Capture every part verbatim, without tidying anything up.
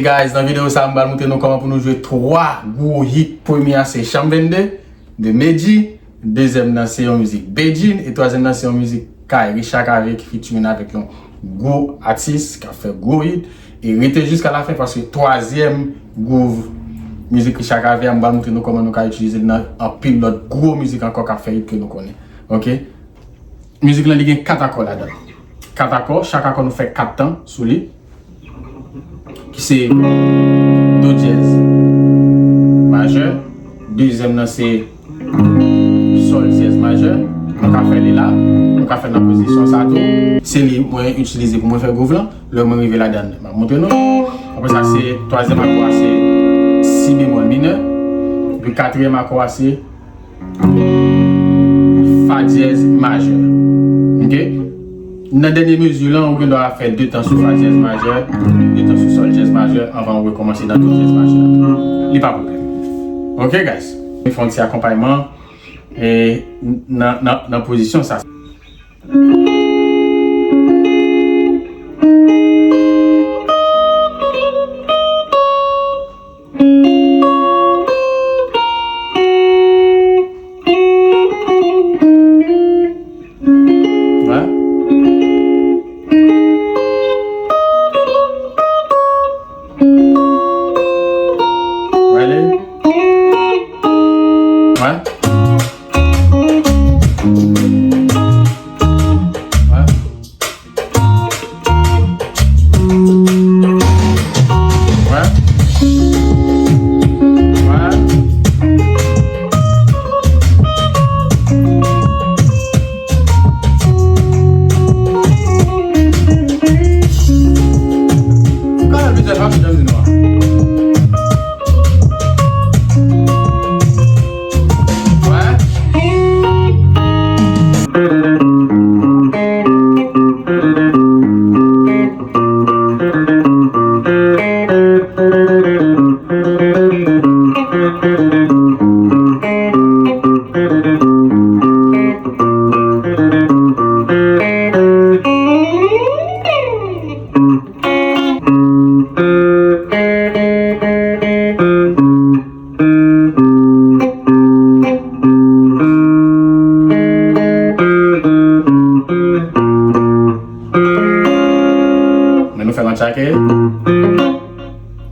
Guys, nan videyo sa a, m pral montre nou kòman pou nou jwe twa gwo hit. Premye a se Chanm vennde de Medjy, dezyèm nan se yon mizik Bedjine, e twazyèm nan se yon mizik kay Richard Cavé ki featuring avèk yon gwo atis k ap fè gwo hit. E rete jiska lafen paske twazyèm gwouv mizik Richard Cavé a, m pral montre nou kòman nou ka itilize l nan anpil lòt gwo mizik ankò k ap fè hit ke nou konnen. Ok? Mizik lan, li gen kat akò ladan. Kat akò, chak akò nou fè kat tan sou li. Ki se do dyèz majè. Dezyèm nan se sòl dyèz majè. Nou ka fè li la. Nou ka fè nan pozisyon sa tou. Se li mwen itilize pou mwen fè gwouv lan. Lè mwen rive ladan, m ap montre nou. Apre sa, se twazyèm akò a, se si bemòl minè. Epi katriyèm akò a, se fa dyèz majè. Ok? Nan dènye mezi lan, ou gen dwa fè de tan sou fa dyèz majè, de tan sou sòl dyèz majè, anvan ou rekòmanse nan do dyèz majè. Li pa pwoblèm. Ok, guys? Fè yon ti akonpayman, e, nan, nan, nan pozisyon sa. Men nou fè l an tchake.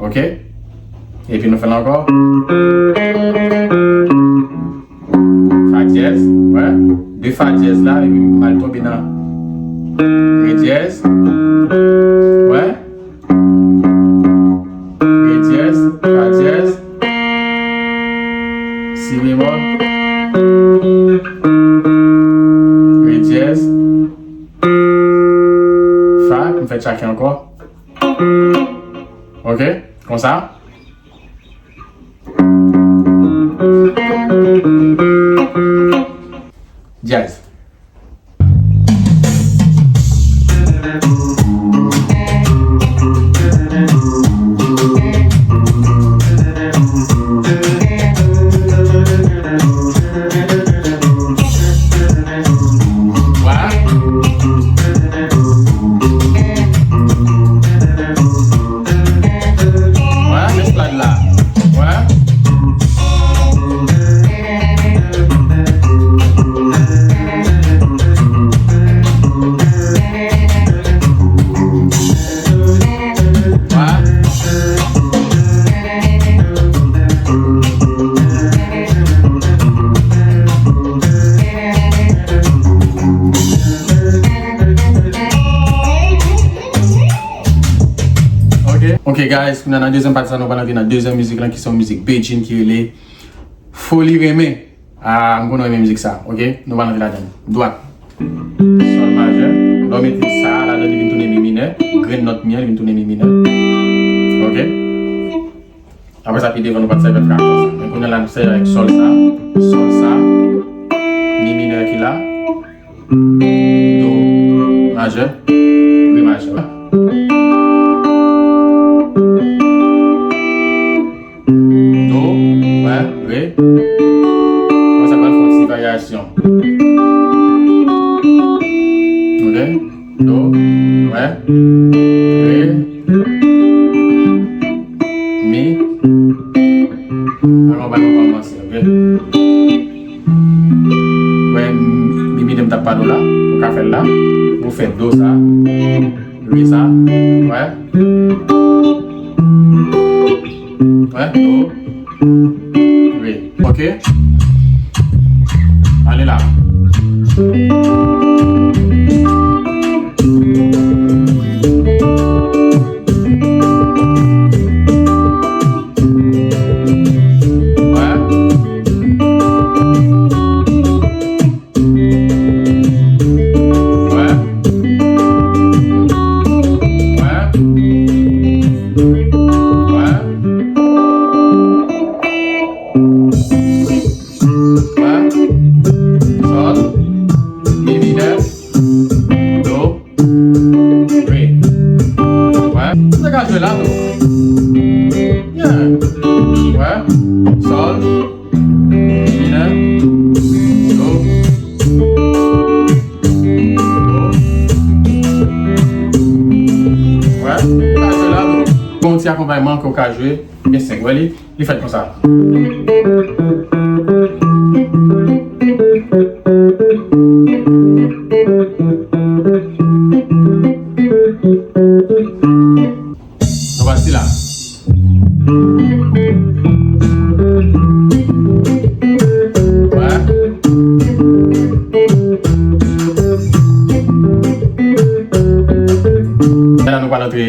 Ok. Epi nou fè l ankò. Fa dyèz, wè. De fa dyèz la, epi m al tonbe nan re dyèz. Wè. Re dyèz, fa dyèz. Si bemòl. Re dyèz. Fa, m fè tchake ankò. Ok, konsa. Dyèz. Wè, men slide la. Wè. Wè. Ok, ok, guys, kounye a nan dezyèm pati sa, nou pral antre nan dezyèm mizik lan, ki se yon mizik Bedjine ki rele Foli Renmen. Ah, m konnen w renmen mizik sa, ok? Nou pral antre ladan. Dwat. Sòl majè. Lè w mete sa a ladan, li vin tounen mi minè. Grenn nòt mi an, li vin tounen mi minè. Ok? Apre sa, pi devan, nou pa t sèvi avèk akò sa. Men kounye a la, nou sèvi avèk sòl sa, sòl sa, mi minè ki la, do majè, re majè. Do, wè, re. Konsa, pral fè yon ti varyasyon. Ok? Do, wè, re. Wè, mi minè m t ap pale w la, ou ka fè l la. Ou fè do sa, re sa, wè. Wè, do, re. Ok. Ale la. Wè. Wè. Wè. Wè. Wè. Sòl. Mi minè. Do. Re. Wè. Ou te ka jwe la tou. Yeah. Wè. Sòl. Minè. Do. Do. Wè. Ou te ka jwe la tou. Bon, ti akonpayman ke w ka jwe. Gen senk, wè li. Li fèt konsa. Nou pati la. Wè. Lè la nou pral antre,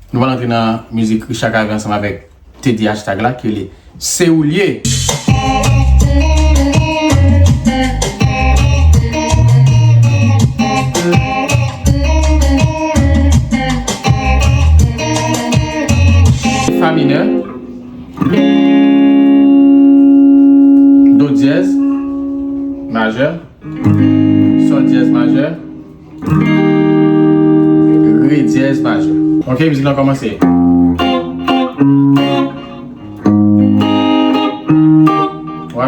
nou pral antre nan mizik Richard Cavé ansanm avèk Teddy Hashtag la, ke li Se ou l ye. Fa minè. Do dyèz majè. Sòl dyèz majè. Re dyèz majè. Ok, mizik lan kòmanse. Wè.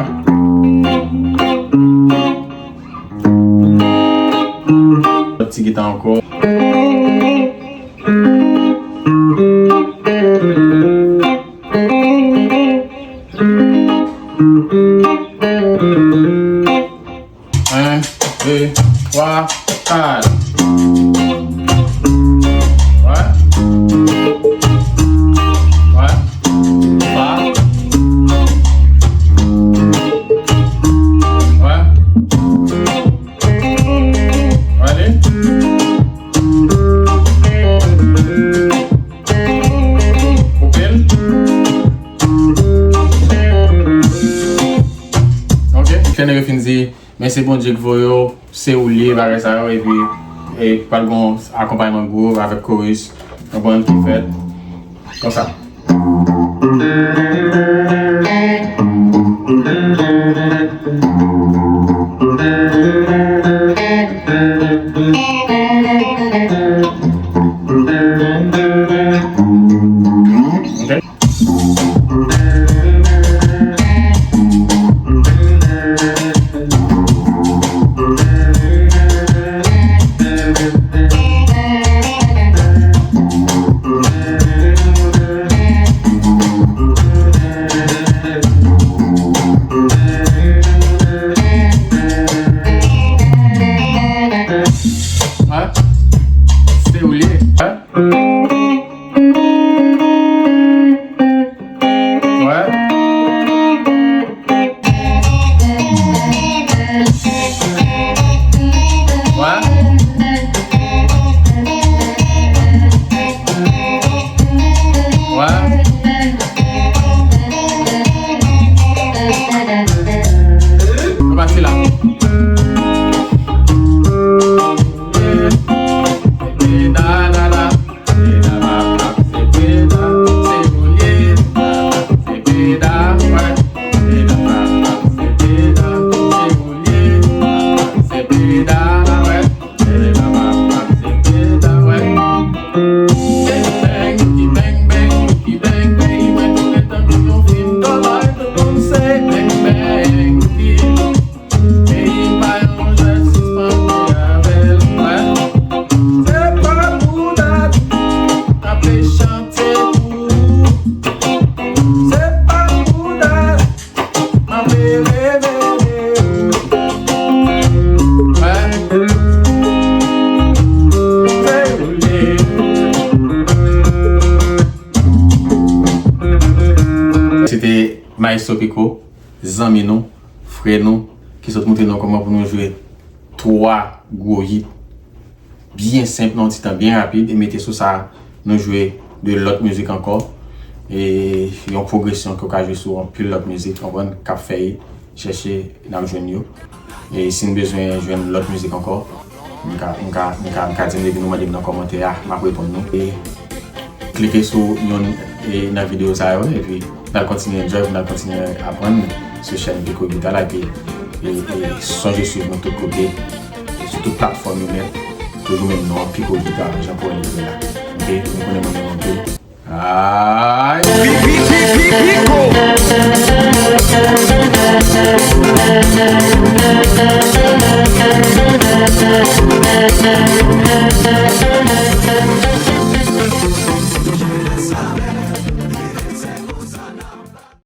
Ti gita ankò. En, de, twa, al. Wè. Wè. Fa. Wè. Ale. Koupe l. Ok. Kenny Refin di, men se Bondye k voye w, se ou l ye, bagay sa yo, epi, e, pral gon akonpayman gwo avèk koris, konprann ki fèt, konsa. Ok. Wè. Se ou l ye. Wè. Wè. Wè. Wè. Nou pase la. Maestro Pico, zanmi nou, frè nou, ki sot montre nou kòman pou nou jwe twa gwo hit byen senp nan yon ti tan byen rapid, e mete sou sa, nou jwe de lòt mizik ankò. E yon pwogresyon ke w ka jwe sou anpil lòt mizik, konprann, k ap fè chèche, n ap jwenn yo. E si n bezwen jwenn lòt mizik ankò, n ka, n ka, n ka, n ka di m depi nou mande m nan kòmantè a, m ap reponn nou. E klike sou youn e, nan videyo sa yo, epi n al kontinye enjoy, n al kontinye aprann sou chèn Pico Guitar la, epi e, e, sonje swiv nou tout kote, e sou tout platfòm yo nèt, toujou menm non, Pico Guitar, jan pou wè li la. Ok, nou konnen mwen menm anpil. Ay! Pi, pi, pi, pi, Pico!